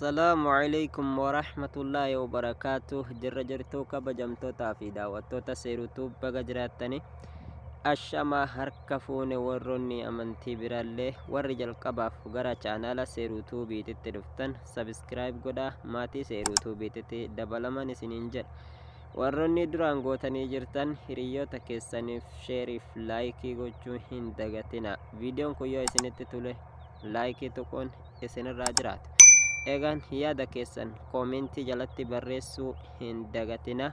Assalaamu alaikum warahmatullaahi wabarakaatuh. Jirra jirtuu kabajamtootaa fi daawwattoota Seeruutuu, baga jiraattani. Ashamaa, harka fuune. Warroonni amantii biraallee, warri jalqabaaf gara chaanaala Seeruutuu biititti dhuftan, subscribe godhaa maatii Seeruutuu biititti dabalaman isiniin jedha. Warroonni duraan gootanii jirtan, hiriyoota keessaniif share iif like gochuu hin dagatina. Viidiyoon kun yoo isinitti tole, like tuquun isinirraa jiraata. Egaan yaada keessan comment jalatti barreessuu hin dagatina.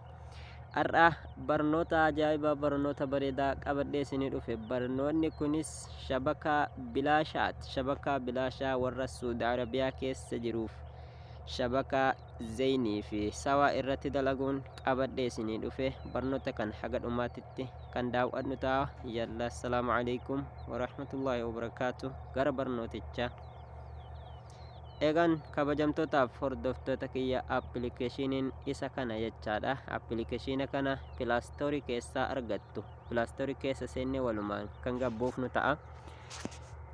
Har'a barnoota ajaa'ibaa, barnoota bareedaa qabadhee isinii dhufe. Barnoonni kunis shabakaa bilaashaati. Shabakaa bilaashaa warra Suudi Arabiyaa keessa jiruuf, shabakaa Zeenii fi Sawaa irratti dalaguun qabadhee isinii dhufe. Barnoota kan haga dhumaatitti kan daawwadhu ta'a. Yalla, assalaamu alaikum warahmatullaahi wabarakaatu. Gara barnootichaa. Egaan kabajamtootaaf hordoftoota kiyya, appilikeeshiniin isa kana jechaadha. Appilikeeshina kana Play Store keessaa argattu. Play Store keessa seennee walumaan kan gabbuufnu ta'a.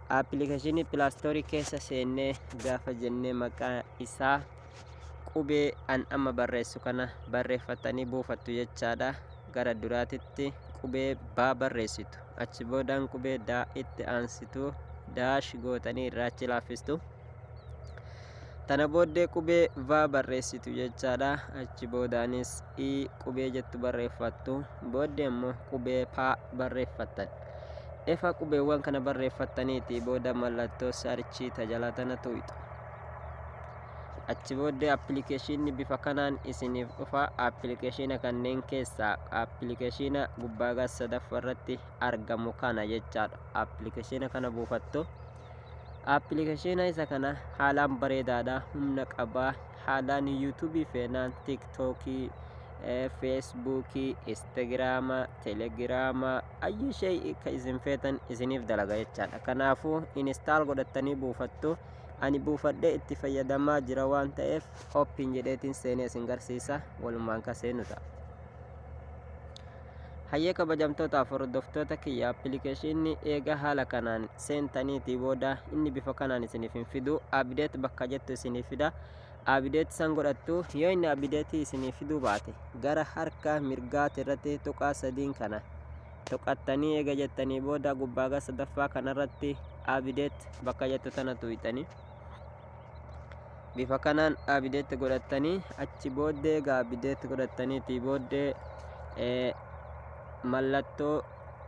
Appilikeeshinii Play Store keessa seennee gaafa jennee, maqaa isaa qubee an amma barreessu kana barreeffatanii buufattu jechaadha. Gara duraatitti qubee baa barreessitu. Achi boodaan qubee daa itti aansitu, dash gootanii irraa achi laaffistu. Tana booddee qubee vaa barreessitu jechaadha. Achi boodaanis i qubee jettu barreeffattu. Booddee immoo qubee paa barreeffattan. Efa qubeewwan kana barreeffattaniiti booda, mallattoo search tajalaa tana tuqxu. Achi booddee appilikeeshinni bifa kanaan isiniif dhufa. Appilikeeshina kanneen keessaa appilikeeshina gubbaa sadaffaa irratti argamu kana jechaadha. Appilikeeshina kana buufattu. Appilikeeshina isa kana haalaan bareedaadha, humna qabaa, haalaan YouTube feenaan, TikTok, Facebook, Instagram, Telegram, ayyi shay ka isin feetan isiniif dalaga jechaadha. Kanaafuu install godhattanii buufattu. Ani buufadhee itti fayyadamaa jira waan ta'eef, open jedheetiin seenee isin garsiisa. Walumaan ka seenu ta'a. Hayyee, kabajamtootaaf hordoftoota kiyya, appilikeeshinni eega haala kanaan seentaniitii booda, inni bifa kanaan isiniif hin fidu. Update bakka jettu isiniif fida. Update san godhattu. Yoo inni update isiniif fiduu baate, gara harka mirgaati irratti tuqaa sadiin kana tuqattanii, eega jettanii booda, gubbaa sadaffaa kanarratti update bakka jettu tana tuqxanii, bifa kanaan update godhattanii, achi booddee egaa update godhattaniitii booddee, mallattoo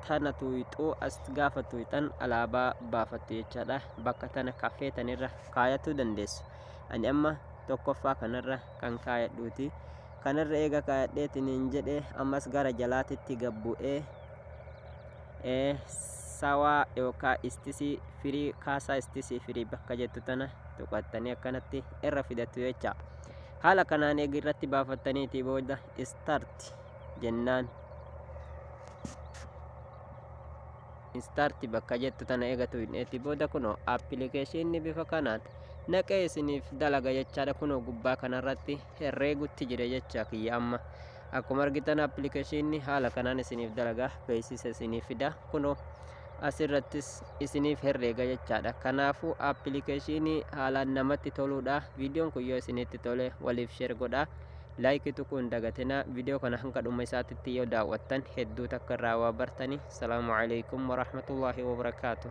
tana tuqxuu. As gaafa tuqxan alaabaa baafattu jechaadha. Bakka tana kafeetanirra kaayatuu dandeessu. Ani amma tokkoffaa kanarra kan kaayadhuuti. Kanarra eega kaayadheetiniin jedhe, ammas gara jalaatitti gabbu'ee Sawaa yookaan istisii firii kaasaa, istisii firii bakka jettu tana tuqattanii akkanatti irra fidattu jecha. Haala kanaan eega irratti baafattaniitii booda, start jennaan, start bakka jettu tana eega tuqneetii booda, kunoo appilikeeshinni bifa kanaan naqee isiniif dalaga jechaadha. Kunoo gubbaa kanarratti herreegutti jira jecha kiyya. Amma akkuma argitan appilikeeshinni haala kanaan isiniif dalaga, beeksisa isiniif fida, kunoo asirrattis isiniif herreega jechaadha. Kanaafuu appilikeeshinii haalaan namatti toluudha. Viidiyoon kun yoo isinitti tole, waliif share godhaa, like tuquu hin dagatinaa. Viidiyoo kana hanga dhuma isaatitti yoo daawwattan, hedduu takka irraa waa bartani. Salaamu alaikum warahmatullaahi wabarakaatu.